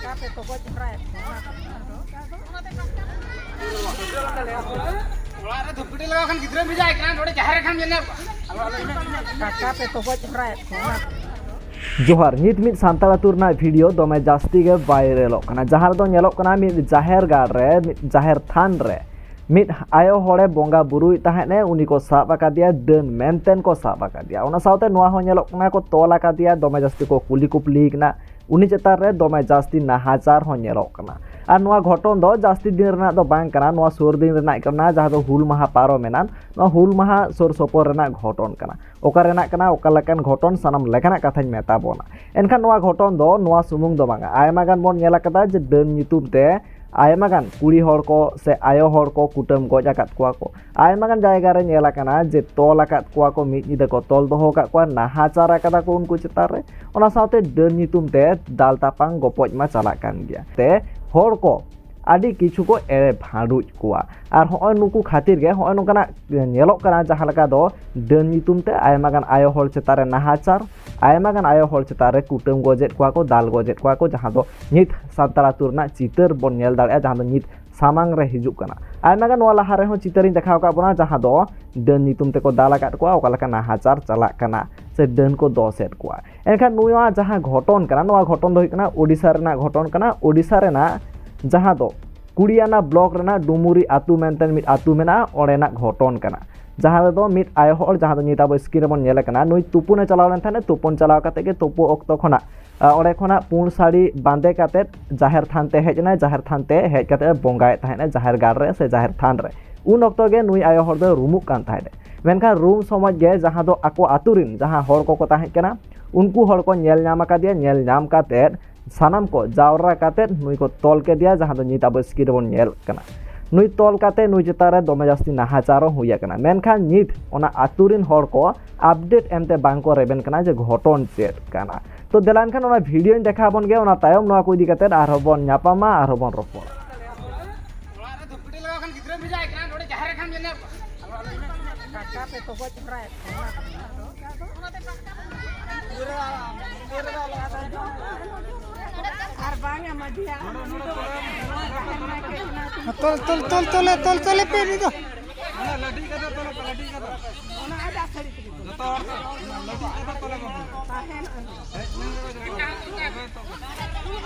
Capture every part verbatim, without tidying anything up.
ᱠᱟᱯᱮ ᱛᱚ ᱜᱚᱡ ᱦᱚᱨᱟᱭᱮᱫ ᱠᱚᱣᱟ᱾ ᱚᱲᱟᱜ ᱨᱮ ᱫᱷᱩᱯᱠᱟᱹᱴᱤ ᱞᱟᱜᱟᱣ ᱠᱷᱟᱱ ᱜᱤᱫᱽᱨᱟᱹ ᱵᱷᱮᱡᱟᱭ ᱠᱟᱱᱟ, ᱱᱚᱰᱮ ᱡᱟᱦᱮᱨ ᱨᱮ ᱠᱷᱟᱱ ᱧᱮᱞ ᱧᱟᱢ ᱠᱚᱣᱟ᱾ ᱠᱟᱯᱮ ᱛᱚ ᱜᱚᱡ ᱦᱚᱨᱟᱭᱮᱫ ᱠᱚᱣᱟ᱾ ᱡᱚᱦᱟᱨ᱾ ᱱᱤᱛ ᱢᱤᱫ ᱥᱟᱱᱛᱟᱲ ᱟᱹᱛᱩ ᱨᱮᱱᱟᱜ ᱵᱷᱤᱰᱤᱭᱳ ᱫᱚᱢᱮ ᱡᱟᱹᱥᱛᱤ ᱜᱮ ᱵᱷᱟᱭᱨᱟᱞᱚᱜ ᱠᱟᱱᱟ, ᱡᱟᱦᱟᱸ ᱨᱮᱫᱚ ᱧᱮᱞᱚᱜ ᱠᱟᱱᱟ ᱢᱤᱫ ᱡᱟᱦᱮᱨ ᱜᱟᱲ ᱨᱮ, ᱢᱤᱫ ᱡᱟᱦᱮᱨ ᱛᱷᱟᱱ ᱨᱮ ᱢᱤᱫ ᱟᱭᱳ ᱦᱚᱲᱮ ᱵᱚᱸᱜᱟ ᱵᱩᱨᱩᱭᱮᱫ ᱛᱟᱦᱮᱸᱫ ᱮ, ᱩᱱᱤ ᱠᱚ ᱥᱟᱵ ᱟᱠᱟᱫᱮᱭᱟ, ᱰᱟᱹᱱ ᱢᱮᱱᱛᱮᱱ ᱠᱚ ᱥᱟᱵ ᱟᱠᱟᱫᱮᱭᱟ᱾ ᱚᱱᱟ ᱥᱟᱶᱛᱮ ᱱᱚᱣᱟ ᱦᱚᱸ ᱧᱮᱞᱚᱜ ᱠᱟᱱᱟ ᱠᱚ ᱛᱚᱞ ᱟᱠᱟᱫᱮᱭᱟ, ᱫᱚᱢᱮ ᱡᱟᱹᱥᱛᱤ ᱠᱚ ᱠᱩᱞᱤ ᱠᱩᱯᱞᱤ ᱠᱟᱱᱟ᱾ ᱩᱱᱤ ᱪᱮᱛᱟᱱ ᱨᱮ ᱫᱚᱢᱮ ᱡᱟᱹᱥᱛᱤ ᱱᱟᱦᱟᱪᱟᱨ ᱦᱚᱸ ᱧᱮᱞᱚᱜ ᱠᱟᱱᱟ᱾ ᱟᱨ ᱱᱚᱣᱟ ᱜᱷᱚᱴᱚᱱ ᱫᱚ ᱡᱟᱹᱥᱛᱤ ᱫᱤᱱ ᱨᱮᱱᱟᱜ ᱫᱚ ᱵᱟᱝ ᱠᱟᱱᱟ, ᱱᱚᱣᱟ ᱥᱩᱨ ᱫᱤᱱ ᱨᱮᱱᱟᱜ ᱠᱟᱱᱟ, ᱡᱟᱦᱟᱸ ᱫᱚ ᱦᱩᱞ ᱢᱟᱦᱟ ᱯᱟᱨᱚᱢᱮᱱᱟ, ᱱᱚᱣᱟ ᱦᱩᱞ ᱢᱟᱦᱟ ᱥᱩᱨ ᱥᱩᱯᱩᱨ ᱨᱮᱱᱟᱜ ᱜᱷᱚᱴᱚᱱ ᱠᱟᱱᱟ᱾ ᱚᱠᱟ ᱨᱮᱱᱟᱜ ᱠᱟᱱᱟ, ᱚᱠᱟ ᱞᱮᱠᱟᱱ ᱜᱷᱚᱴᱚᱱ, ᱥᱟᱱᱟᱢ ᱞᱮᱠᱟᱱᱟᱜ ᱠᱟᱛᱷᱟᱧ ᱢᱮᱛᱟ ᱵᱚᱱᱟ᱾ ᱮᱱᱠᱷᱟᱱ ᱱᱚᱣᱟ ᱜᱷᱚᱴᱚᱱ ᱫᱚ ᱱᱚᱣᱟ ᱥᱩᱢᱩᱝ ᱫᱚ ᱵᱟᱝᱟ, ᱟᱭᱢᱟ ᱜᱟᱱ ᱵᱚᱱ ᱧᱮᱞ ᱟᱠᱟᱫᱟ ᱡᱮ ᱰᱟᱹᱱ ᱧᱩᱛᱩᱢ ᱛᱮ ᱟᱭᱢᱟ ᱜᱟᱱ ᱠᱩᱲᱤ ᱦᱚᱲ ᱠᱚ ᱥᱮ ᱟᱭᱳ ᱦᱚᱲ ᱠᱚ ᱠᱩᱴᱟᱹᱢ ᱜᱚᱡ ᱟᱠᱟᱫ ᱠᱚᱣᱟ ᱠᱚ᱾ ᱟᱭᱢᱟ ᱜᱟᱱ ᱡᱟᱭᱜᱟ ᱨᱮ ᱧᱮᱞ ᱟᱠᱟᱱᱟ ᱡᱮ ᱛᱚᱞ ᱟᱠᱟᱫ ᱠᱚᱣᱟ ᱠᱚ, ᱢᱤᱫ ᱧᱤᱫᱟᱹ ᱠᱚ ᱛᱚᱞ ᱫᱚᱦᱚ ᱟᱠᱟᱫ ᱠᱚᱣᱟ, ᱱᱟᱦᱟᱪᱟᱨ ᱟᱠᱟᱫᱟ ᱠᱚ ᱩᱱᱠᱩ ᱪᱮᱛᱟᱱ ᱨᱮ᱾ ᱚᱱᱟ ᱥᱟᱶᱛᱮ ᱰᱟᱹᱱ ᱧᱩᱛᱩᱢ ᱛᱮ ᱫᱟᱞ ᱛᱟᱯᱟᱝ ᱜᱚᱯᱚᱡ ᱢᱟ ᱪᱟᱞᱟᱜ ᱠᱟᱱ ᱜᱮᱭᱟ᱾ ᱛᱮ ᱦᱚᱲ ᱠᱚ ᱟᱹᱰᱤ ᱠᱤᱪᱷᱩ ᱠᱚ ᱮᱲᱮ ᱵᱷᱟᱸᱰᱩᱡ ᱠᱚᱣᱟ᱾ ᱟᱨ ᱦᱚᱸᱜᱼᱚᱭ ᱱᱩᱠᱩ ᱠᱷᱟᱹᱛᱤᱨ ᱜᱮ ᱦᱚᱸᱜᱼᱚᱭ ᱱᱚᱝᱠᱟᱱᱟᱜ ᱧᱮᱞᱚᱜ ᱠᱟᱱᱟ, ᱡᱟᱦᱟᱸ ᱞᱮᱠᱟ ᱫᱚ ᱰᱟᱹᱱ ᱧᱩᱛᱩᱢ ᱛᱮ ᱟᱭᱢᱟ ᱜᱟᱱ ᱟᱭᱳ ᱦᱚᱲ ᱪᱮᱛᱟᱱ ᱨᱮ ᱱᱟᱦᱟᱪᱟᱨ, ᱟᱭᱢᱟ ᱜᱟᱱ ᱟᱭᱳ ᱦᱚᱲ ᱪᱮᱛᱟᱱ ᱨᱮ ᱠᱩᱴᱟᱹᱢ ᱜᱚᱡᱮᱫ ᱠᱚᱣᱟ ᱠᱚ, ᱫᱟᱞ ᱜᱚᱡᱮᱫ ᱠᱚᱣᱟ ᱠᱚ, ᱡᱟᱦᱟᱸ ᱫᱚ ᱱᱤᱛ ᱥᱟᱱᱛᱟᱲ ᱟᱹᱛᱩ ᱨᱮᱱᱟᱜ ᱪᱤᱛᱟᱹᱨ ᱵᱚᱱ ᱧᱮᱞ ᱫᱟᱲᱮᱭᱟᱜᱼᱟ, ᱡᱟᱦᱟᱸ ᱫᱚ ᱱᱤᱛ ᱥᱟᱢᱟᱝ ᱨᱮ ᱦᱤᱡᱩᱜ ᱠᱟᱱᱟ᱾ ᱟᱭᱢᱟ ᱜᱟᱱ ᱱᱚᱣᱟ ᱞᱟᱦᱟ ᱨᱮᱦᱚᱸ ᱪᱤᱛᱟᱹᱨᱤᱧ ᱫᱮᱠᱷᱟᱣ ᱟᱠᱟᱫ ᱵᱚᱱᱟ, ᱡᱟᱦᱟᱸ ᱫᱚ ᱰᱟᱹᱱ ᱧᱩᱛᱩᱢ ᱛᱮᱠᱚ ᱫᱟᱞ ᱟᱠᱟᱫ ᱠᱚᱣᱟ, ᱚᱠᱟ ᱞᱮᱠᱟ ᱱᱟᱦᱟᱪᱟᱨ ᱪᱟᱞᱟᱜ ᱠᱟᱱᱟ ᱥᱮ ᱰᱟᱹᱱ ᱠᱚ ᱫᱚᱥᱮᱫ ᱠᱚᱣᱟ᱾ ᱮᱱᱠᱷᱟᱱ ᱱᱚᱣᱟ ᱡᱟᱦᱟᱸ ᱜᱷᱚᱴᱚᱱ ᱠᱟᱱᱟ, ᱱᱚᱣᱟ ᱜᱷᱚᱴᱚᱱ ᱫᱚ ᱦᱩᱭᱩᱜ ᱠᱟᱱᱟ ᱳᱰᱤᱥᱟ ᱨᱮᱱᱟᱜ ᱜᱷᱚᱴᱚᱱ ᱠᱟᱱᱟ᱾ ᱳᱰᱤᱥᱟ ᱨᱮᱱᱟᱜ ᱡᱟᱦᱟᱸ ᱫᱚ ᱠᱩᱲᱤᱭᱟᱱᱟ ᱵᱞᱚᱠ ᱨᱮᱱᱟᱜ ᱰᱩᱢᱩᱨᱤ ᱟᱹᱛᱩ ᱢᱮᱱᱛᱮ ᱢᱤᱫ ᱟᱹᱛᱩ ᱢᱮᱱᱟᱜᱼᱟ, ᱚᱸᱰᱮᱱᱟᱜ ᱜᱷᱚᱴᱚᱱ ᱠᱟᱱᱟ᱾ ᱡᱟᱦᱟᱸ ᱨᱮᱫᱚ ᱢᱤᱫ ᱟᱭᱳ ᱦᱚᱲ, ᱡᱟᱦᱟᱸ ᱫᱚ ᱱᱤᱛ ᱟᱵᱚ ᱥᱠᱨᱤᱱ ᱨᱮᱵᱚᱱ ᱧᱮᱞᱮ ᱠᱟᱱᱟ, ᱱᱩᱭ ᱛᱩᱯᱩᱱᱮ ᱪᱟᱞᱟᱣ ᱞᱮᱱ ᱛᱟᱦᱮᱸᱫ᱾ ᱛᱩᱯᱩᱱ ᱪᱟᱞᱟᱣ ᱠᱟᱛᱮ ᱜᱮ ᱛᱩᱯᱩ ᱚᱠᱛᱚ ᱠᱷᱚᱱᱟᱜ, ᱟ, ᱚᱸᱰᱮ ᱠᱷᱚᱱᱟᱜ ᱯᱩᱸᱰ ᱥᱟᱹᱲᱤ ᱵᱟᱸᱫᱮ ᱠᱟᱛᱮ ᱡᱟᱦᱮᱨ ᱛᱷᱟᱱ ᱛᱮ ᱦᱮᱡ ᱮᱱᱟᱭ᱾ ᱡᱟᱦᱮᱨ ᱛᱷᱟᱱ ᱛᱮ ᱦᱮᱡ ᱠᱟᱛᱮ ᱵᱚᱸᱜᱟᱭᱮᱫ ᱛᱟᱦᱮᱸᱫ ᱡᱟᱦᱮᱨ ᱜᱟᱲ ᱨᱮ ᱥᱮ ᱡᱟᱦᱮᱨ ᱛᱷᱟᱱ ᱨᱮ᱾ ᱩᱱ ᱚᱠᱛᱚ ᱜᱮ ᱱᱩᱭ ᱟᱭᱳ ᱦᱚᱲ ᱫᱚᱭ ᱨᱩᱢᱩᱜ ᱠᱟᱱ ᱛᱟᱦᱮᱸᱫ᱾ ᱢᱮᱱᱠᱷᱟᱱ ᱨᱩᱢ ᱥᱚᱢᱚᱭ ᱜᱮ ᱡᱟᱦᱟᱸ ᱫᱚ ᱟᱠᱚ ᱟᱹᱛᱩ ᱨᱤᱱ ᱡᱟᱦᱟᱸ ᱦᱚᱲ ᱠᱚᱠᱚ ᱛᱟᱦᱮᱸ ᱠᱟᱱᱟ, ᱩᱱᱠᱩ ᱦᱚᱲ ᱠᱚ ᱧᱮᱞ ᱧᱟᱢ ᱟᱠᱟᱫᱮᱭᱟ᱾ ᱧᱮᱞ ᱧᱟᱢ ᱠᱟᱛᱮ ᱥᱟᱱᱟᱢ ᱠᱚ ᱡᱟᱣᱨᱟ ᱠᱟᱛᱮ ᱱᱩᱭ ᱠᱚ ᱛᱚᱞ ᱠᱮᱫᱮᱭᱟ, ᱡᱟᱦᱟᱸ ᱫᱚ ᱱᱤᱛ ᱟᱵᱚ ᱥᱠᱨᱤᱱ ᱨᱮᱵᱚᱱ ᱧᱮᱞ ᱠᱟᱱᱟ᱾ ᱱᱩᱭ ᱛᱚᱞ ᱠᱟᱛᱮ ᱱᱩᱭ ᱪᱮᱛᱟᱱ ᱨᱮ ᱫᱚᱢᱮ ᱡᱟᱹᱥᱛᱤ ᱱᱟᱦᱟᱪᱟᱨ ᱦᱚᱸ ᱦᱩᱭ ᱟᱠᱟᱱᱟ᱾ ᱢᱮᱱᱠᱷᱟᱱ ᱱᱤᱛ ᱚᱱᱟ ᱟᱹᱛᱩ ᱨᱤᱱ ᱦᱚᱲ ᱠᱚ ᱟᱯᱰᱮᱴ ᱮᱢᱛᱮ ᱵᱟᱝ ᱠᱚ ᱨᱮᱵᱮᱱ ᱠᱟᱱᱟ ᱡᱮ ᱜᱷᱚᱴᱚᱱ ᱪᱮᱫ ᱠᱟᱱᱟ᱾ ᱛᱚ ᱫᱮᱞᱟ ᱮᱱᱠᱷᱟᱱ ᱚᱱᱟ ᱵᱷᱤᱰᱤᱭᱳᱧ ᱫᱮᱠᱷᱟᱣ ᱟᱵᱚᱱ ᱜᱮ, ᱚᱱᱟ ᱛᱟᱭᱚᱢ ᱱᱚᱣᱟ ᱠᱚ ᱤᱫᱤ ᱠᱟᱛᱮ ᱟᱨᱦᱚᱸ ᱵᱚᱱ ᱧᱟᱯᱟᱢᱟ, ᱟᱨᱦᱚᱸ ᱵᱚᱱ ᱨᱚᱯᱚᱲᱟ᱾ ᱚᱲᱟᱜ ᱨᱮ ᱫᱷᱩᱯᱠᱟᱹᱴᱤ ᱞᱟᱜᱟᱣ ᱠᱷᱟᱱ ᱜᱤᱫᱽᱨᱟᱹ ᱵᱷᱮᱡᱟᱭ ᱠᱟᱱᱟ, ᱱᱚᱰᱮ ᱡᱟᱦᱮᱨ ᱨᱮ ᱠᱷᱟᱱ ᱧᱮᱞ ᱧᱟᱢ ᱠᱚᱣᱟ᱾ ᱠᱟᱴᱟ ᱛᱮ ᱛᱚ ᱜᱚᱡ ᱦᱚᱨᱟᱭᱮᱫ ᱠᱚᱣᱟ᱾ ᱟᱨ ᱵᱟᱝᱟ, ᱛᱚᱞ, ᱛᱚᱞ, ᱛᱚᱞ, ᱛᱚᱞ, ᱛᱚᱞ, ᱛᱚᱞ ᱯᱮ ᱩᱱᱤ ᱫᱚ᱾ ᱚᱱᱟ ᱞᱟᱹᱴᱤᱡ ᱠᱟᱛᱮ ᱛᱚᱞ ᱯᱮ, ᱞᱟᱹᱴᱤᱡ ᱠᱟᱛᱮ᱾ ᱡᱚᱛᱚ ᱦᱚᱲ ᱠᱚ ᱞᱟᱹᱴᱤᱡ ᱠᱟᱛᱮ ᱛᱚᱞ ᱯᱮ᱾ ᱦᱮᱡ ᱞᱮᱱ ᱜᱮ ᱡᱚᱛᱚ ᱦᱚᱲ᱾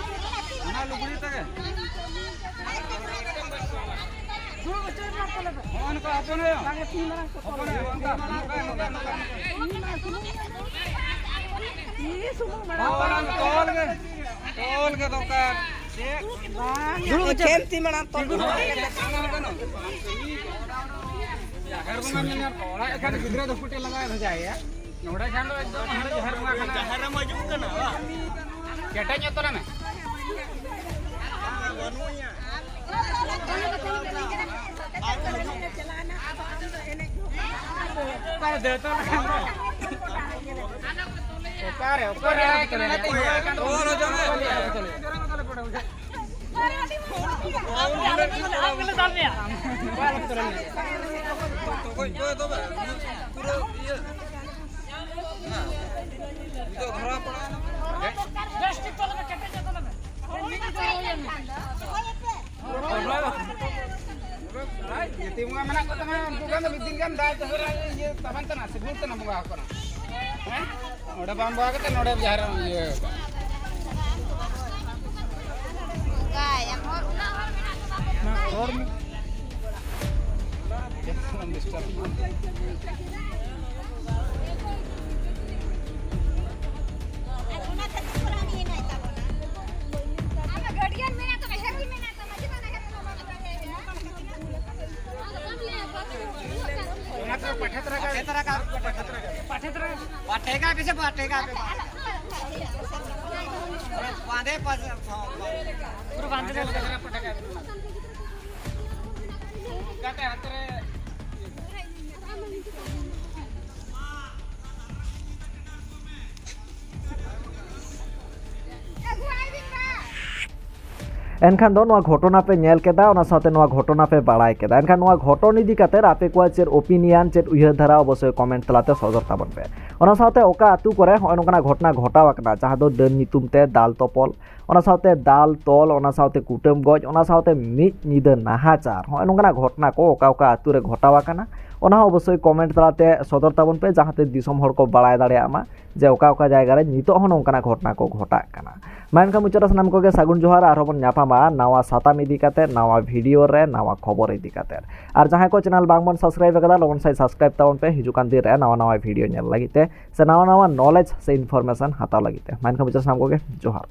ᱚᱱᱟ ᱞᱩᱜᱽᱲᱤ ᱛᱮᱜᱮ᱾ ᱦᱚᱸᱜᱼᱚ ᱱᱚᱝᱠᱟ ᱦᱚᱯᱚᱱ ᱦᱩᱭᱩᱜᱼᱟ᱾ ᱦᱚᱯᱚᱱ ᱦᱩᱭᱩᱜᱼᱟ, ᱚᱱᱠᱟ, ᱱᱚᱝᱠᱟ, ᱱᱚᱝᱠᱟ, ᱱᱚᱝᱠᱟ᱾ ᱦᱚᱸ, ᱚᱱᱟ ᱛᱚᱞ ᱜᱮ, ᱛᱚᱞ ᱜᱮ ᱫᱚᱨᱠᱟᱨ᱾ ᱪᱮᱫ? ᱫᱩᱲᱩᱵ ᱦᱚᱪᱚ᱾ ᱪᱮᱫ ᱛᱤ ᱢᱟᱲᱟᱝ ᱛᱚᱞ ᱫᱩᱲᱩᱵ ᱦᱚᱪᱚ᱾ ᱡᱟᱦᱮᱨ ᱵᱚᱸᱜᱟ ᱧᱮᱞ ᱧᱟᱢ ᱠᱚ, ᱚᱲᱟᱜ ᱮᱠᱷᱟᱱ ᱜᱤᱫᱽᱨᱟᱹ ᱫᱚ ᱠᱩᱴᱤ ᱞᱟᱜᱟᱣ ᱵᱷᱮᱡᱟᱭᱮᱭᱟ᱾ ᱱᱚᱰᱮ ᱠᱷᱟᱱ ᱫᱚ ᱮᱠᱫᱚᱢ ᱦᱟᱸᱰᱮ ᱡᱟᱦᱮᱨ ᱵᱚᱸᱜᱟ ᱠᱟᱱᱟ᱾ ᱡᱟᱦᱮᱨ ᱨᱮᱢ ᱦᱤᱡᱩᱜ ᱠᱟᱱᱟ, ᱵᱟᱝ? ᱠᱮᱴᱮᱡ ᱧᱚᱜ ᱛᱚᱞᱮ ᱢᱮ᱾ ᱚᱠᱟᱨᱮ, ᱚᱠᱟᱨᱮ? ᱡᱟᱹᱛᱤ ᱵᱚᱸᱜᱟ ᱢᱮᱱᱟᱜ ᱠᱚ ᱛᱟᱢᱟ, ᱩᱱᱠᱩ ᱠᱷᱟᱱ ᱫᱚ ᱢᱤᱫ ᱫᱤᱱ ᱜᱟᱱ ᱫᱟᱜ ᱡᱟᱦᱮᱨ ᱨᱮ ᱤᱭᱟᱹ ᱛᱟᱵᱚᱱ ᱠᱟᱱᱟ, ᱥᱤᱸᱫᱩᱨ ᱛᱮᱱᱟ ᱵᱚᱸᱜᱟ ᱟᱠᱚ ᱠᱟᱱᱟ᱾ ᱦᱮᱸ? ᱚᱸᱰᱮ ᱵᱟᱢ ᱵᱚᱸᱜᱟ ᱠᱟᱛᱮ ᱱᱚᱰᱮ ᱡᱟᱦᱮᱨ ᱨᱮᱢ ᱤᱭᱟᱹ ᱠᱟᱜᱼᱟ᱾ ᱚᱱᱠᱟ ᱮᱢ ᱦᱚᱲ, ᱩᱱᱟᱹᱜ ᱦᱚᱲ ᱢᱮᱱᱟᱜ ᱠᱚ ᱛᱟᱯᱮ ᱱᱚᱰᱮ? ᱦᱚᱲ ᱢᱤᱫ ᱪᱮᱫ ᱠᱷᱚᱱ ᱰᱤᱥᱴᱟᱨᱵ? ᱟᱨ ᱚᱱᱟ ᱠᱷᱟᱹᱛᱤᱨ ᱛᱷᱚᱲᱟ ᱩᱱᱤ ᱦᱮᱱᱟᱭ ᱛᱟᱵᱚᱱᱟ᱾ ᱟᱢᱟᱜ ᱜᱟᱹᱰᱤᱭᱟᱱ ᱢᱮᱱᱟᱜ ᱛᱟᱢᱟ, ᱦᱮᱨ ᱜᱮ ᱢᱮᱱᱟᱜ ᱛᱟᱢᱟ, ᱪᱮᱫᱟᱜ ᱦᱮᱨ ᱫᱚ ᱵᱟᱢ ᱞᱟᱹᱭᱟ? ᱚᱱᱟ ᱠᱚ ᱯᱟᱴᱷᱮ ᱛᱚᱨᱟ ᱠᱟᱜ᱾ ᱯᱟᱴᱷᱮ ᱛᱚᱨᱟ ᱠᱟᱜ, ᱯᱟᱴᱷᱮ ᱛᱚᱨᱟ ᱠᱟᱜ᱾ ᱯᱟᱴᱷᱮ ᱠᱟᱜ ᱯᱮᱥᱮ, ᱯᱟᱴᱷᱮ ᱠᱟᱜ ᱯᱮ᱾ ᱵᱟᱸᱫᱮ ᱯᱟᱥᱮ, ᱯᱩᱨᱟᱹ ᱵᱟᱸᱫᱮ ᱯᱟᱴᱷᱮ ᱠᱟᱜ ᱯᱮ᱾ ᱜᱟᱛᱮ ᱦᱟᱛᱮ ᱨᱮ᱾ ᱮᱱᱠᱷᱟᱱ ᱫᱚ ᱱᱚᱣᱟ ᱜᱷᱚᱴᱚᱱᱟ ᱯᱮ ᱧᱮᱞ ᱠᱮᱫᱟ, ᱚᱱᱟ ᱥᱟᱶᱛᱮ ᱱᱚᱣᱟ ᱜᱷᱚᱴᱚᱱᱟ ᱯᱮ ᱵᱟᱲᱟᱭ ᱠᱮᱫᱟ᱾ ᱮᱱᱠᱷᱟᱱ ᱱᱚᱣᱟ ᱜᱷᱚᱴᱚᱱ ᱤᱫᱤ ᱠᱟᱛᱮ ᱟᱯᱮ ᱠᱚᱣᱟᱜ ᱪᱮᱫ opinion, ᱪᱮᱫ ᱩᱭᱦᱟᱹᱨ ᱫᱷᱟᱨᱟ, ᱚᱵᱚᱥᱥᱳᱭ comment ᱛᱟᱞᱟᱛᱮ ᱥᱚᱫᱚᱨ ᱛᱟᱵᱚᱱ ᱯᱮ᱾ ᱚᱱᱟ ᱥᱟᱶᱛᱮ ᱚᱠᱟ ᱟᱹᱛᱩ ᱠᱚᱨᱮ ᱦᱚᱸᱜᱼᱚᱭ ᱱᱚᱝᱠᱟᱱᱟᱜ ᱜᱷᱚᱴᱚᱱᱟ ᱜᱷᱚᱴᱟᱣ ᱟᱠᱟᱱᱟ, ᱡᱟᱦᱟᱸ ᱫᱚ ᱰᱟᱹᱱ ᱧᱩᱛᱩᱢ ᱛᱮ ᱫᱟᱞ ᱛᱚᱯᱚᱞ, ᱚᱱᱟ ᱥᱟᱶᱛᱮ ᱫᱟᱞ ᱛᱚᱞ, ᱚᱱᱟ ᱥᱟᱶᱛᱮ ᱠᱩᱴᱟᱹᱢ ᱜᱚᱡ, ᱚᱱᱟ ᱥᱟᱶᱛᱮ ᱢᱤᱫ ᱧᱤᱫᱟᱹ ᱱᱟᱦᱟᱪᱟᱨ, ᱦᱚᱸᱜᱼᱚᱭ ᱱᱚᱝᱠᱟᱱᱟᱜ ᱜᱷᱚᱴᱚᱱᱟ ᱠᱚ ᱚᱠᱟ ᱚᱠᱟ ᱟᱹᱛᱩ ᱨᱮ ᱜᱷᱚᱴᱟᱣ ᱟᱠᱟᱱᱟ, ᱚᱱᱟ ᱦᱚᱸ ᱚᱵᱚᱥᱥᱳᱭ ᱠᱚᱢᱮᱱᱴ ᱛᱟᱞᱟᱛᱮ ᱥᱚᱫᱚᱨ ᱛᱟᱵᱚᱱ ᱯᱮ, ᱡᱟᱦᱟᱸᱛᱮ ᱫᱤᱥᱚᱢ ᱦᱚᱲ ᱠᱚ ᱵᱟᱲᱟᱭ ᱫᱟᱲᱮᱭᱟᱜ ᱢᱟ ᱡᱮ ᱚᱠᱟ ᱚᱠᱟ ᱡᱟᱭᱜᱟ ᱨᱮ ᱱᱤᱛᱚᱜ ᱦᱚᱸ ᱱᱚᱝᱠᱟᱱᱟᱜ ᱜᱷᱚᱴᱚᱱᱟ ᱠᱚ ᱜᱷᱚᱴᱟᱜ ᱠᱟᱱᱟ᱾ ᱢᱟ ᱮᱱᱠᱷᱟᱱ ᱢᱩᱪᱟᱹᱫ ᱨᱮ ᱥᱟᱱᱟᱢ ᱠᱚᱜᱮ ᱥᱟᱹᱜᱩᱱ ᱡᱚᱦᱟᱨ᱾ ᱟᱨᱦᱚᱸ ᱵᱚᱱ ᱧᱟᱯᱟᱢᱟ ᱱᱟᱣᱟ ᱥᱟᱛᱟᱢ ᱤᱫᱤ ᱠᱟᱛᱮ, ᱱᱟᱣᱟ ᱵᱷᱤᱰᱤᱭᱳ ᱨᱮ, ᱱᱟᱣᱟ ᱠᱷᱚᱵᱚᱨ ᱤᱫᱤ ᱠᱟᱛᱮ᱾ ᱟᱨ ᱡᱟᱦᱟᱸᱭ ᱠᱚ ᱪᱮᱱᱮᱞ ᱵᱟᱝ ᱵᱚᱱ ᱥᱟᱵᱥᱠᱨᱟᱭᱤᱵ ᱟᱠᱟᱫᱟ, ᱞᱚᱜᱚᱱ ᱥᱟᱺᱦᱤᱡ ᱥᱟᱵᱥᱠᱨᱟᱭᱤᱵ ᱛᱟᱵᱚᱱ ᱯᱮ ᱦᱤᱡᱩᱜ ᱠᱟᱱ ᱫᱤᱱ ᱨᱮ ᱱᱟᱣᱟ ᱱᱟᱣᱟ ᱵᱷᱤᱰᱤᱭᱳ ᱧᱮᱞ ᱞᱟᱹᱜᱤᱫ ᱛᱮ ᱥᱮ ᱱᱟᱣᱟ ᱱᱟᱣᱟ ᱱᱚᱞᱮᱡᱽ ᱥᱮ ᱤᱱᱯᱷᱚᱨᱢᱮᱥᱚᱱ ᱦᱟᱛᱟᱣ ᱞᱟᱹᱜᱤᱫ ᱛᱮ᱾ ᱢᱟ ᱮᱱᱠᱷᱟᱱ ᱢᱩᱪᱟᱹᱫ ᱨᱮ ᱥᱟᱱᱟᱢ ᱠᱚᱜᱮ ᱡᱚᱦᱟᱨ᱾